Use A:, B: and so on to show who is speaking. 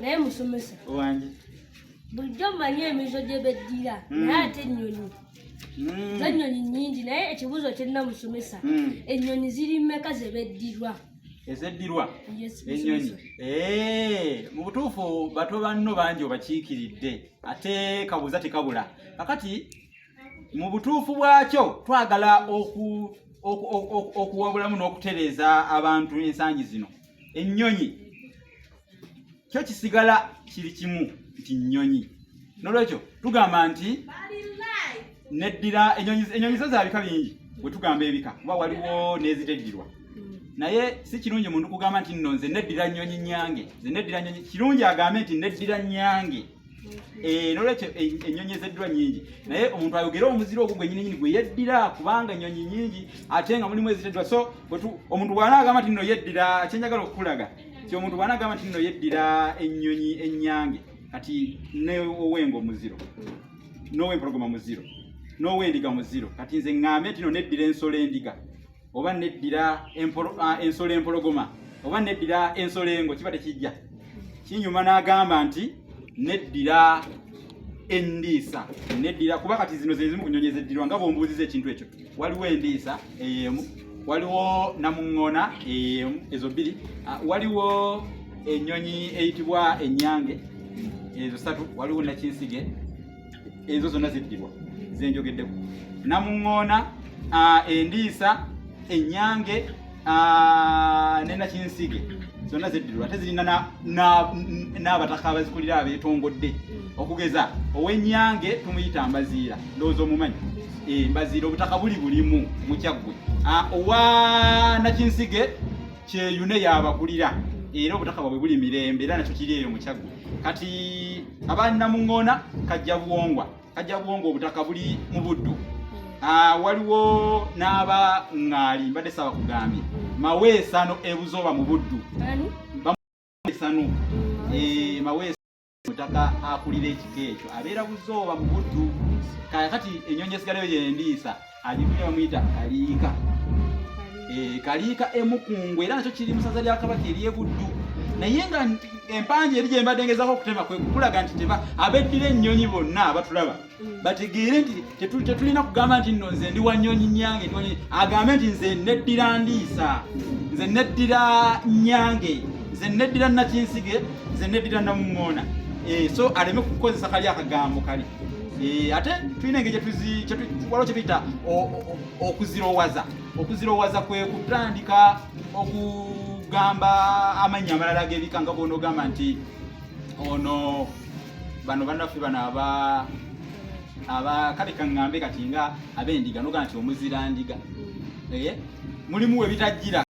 A: Naye musomesa,
B: Owange.
A: bulijjo mmanyi emizo gye beddira, naye ate ennyonyi, zo ennyonyi nnyingi, naye ekibuuzo kye nina musomesa, ennyonyi ziri mmeka ze beddirwa?
B: Ezeddirwa?
A: Yes,
B: Ennyonyi.
A: musomesa.
B: Mu butuufu bato banno bangi obakiikiridde, ate kabuza tekabula. Kakati mu butuufu bwakyo twagala okuwabulamu n'okutereeza abantu ensangi zino. Ennyonyi kyo kisigala kiri kimu nti nnyonyi. Nolwekyo tugamba nti neddira ennyonyi. Ennyonyi zo za bika bingi. Bwe tugamba ebika, kuba waliwo n'eziteddirwa, naye si kirungi muntu kugamba nti nno nze neddira nnyonyi nyange, nze neddira nnyonyi. Kirungi agambe nti neddira nyange. Nolwekyo ennyonyi ezeddirwa nnyingi, naye omuntu ayogere omuziro ogwo gwennyininyini gwe yeddira, kubanga ennyonyi nnyingi ate nga mulimu eziteddwa. So omuntu bw'anaagamba nti nno yeddira, kyenjagala okukulaga ti omuntu bw'anaagamba nti nno yeddira ennyonyi ennyange, kati ne owenga omuziro, n'owempologoma muziro, n'owendiga muziro. Kati nze ŋŋambe nti no neddira ensolo endiga, oba neddira ensolo empologoma, oba neddira ensolo engo, kiba tekijja kinyuma n'agamba nti neddira endiisa, neddira, kuba kati zino zezimu ku nnyonyi ezeddirwa nga bwombuuziza ekintu ekyo. Waliwo endiisa eyemu, waliwo namuŋŋoona eyemu, ezo bbiri. Waliwo ennyonyi eyitibwa ennyange, ezo ssatu. Waliwo nakinsige, ezo zonna ziddirwa zenjogeddeko: namuŋŋoona, endiisa, ennyange ne nakinsige, zonna zeddirwa. Ate zirina n'abataka abazikulira abeetongodde. Okugeza ow'ennyange tumuyita Mbaziira, ndowooza omumanyi. Mbaziira obutaka buli bulimu mu Kyaggwe. Owa nakinsige Kyeyune yabakulira, era obutaka bwabwe buli Mirembe, era nakyo kiri eyo mu Kyaggwe. Kati abanamuŋŋoona Kajja Buwongwa, Kajja Buwongwa obutaka buli mu Buddu. Waliwo n'aba ŋŋaali, mbadde saba kugambye Maweesano ebuzooba mu Buddu.
A: Ani?
B: Maweesano. Maweesa mutaka akulira ekika ekyo, abeera Buzooba mu Buddu. Kakati ennyonyi esigalayo yendiisa, agikulira bamuyita Kaliika. Kaliika Emukungwe, era nakyo kiri mu ssaza lya Kabaka ery'Ebuddu. Naye nga empanja eri gye mbadde ngezaako okutema kwe kukulaga nti teba abeddira ennyonyi bonna abatulaba bategeere nti tetulina kugamba nti nno nze ndi wa nnyonyi nyange, ndi wa nnyonyi. Agambe nti nze neddira ndiisa, nze neddira nyange, nze neddira nakinsige, nze neddira namuŋŋoona. So aleme kukozesa kali akagambo kali. Ate tulina engeri waliwo kyetuyita okuzirowaza. Okuzirowaza kwe kutandika okugamba amannya amalala ag'ebika, nga bw'onoogamba nti ono bano bannaffe bano aba kale kaŋŋambe kati nga ab'endiga, nogamba nti omuzira ndiga. Mulimu we bitajjira.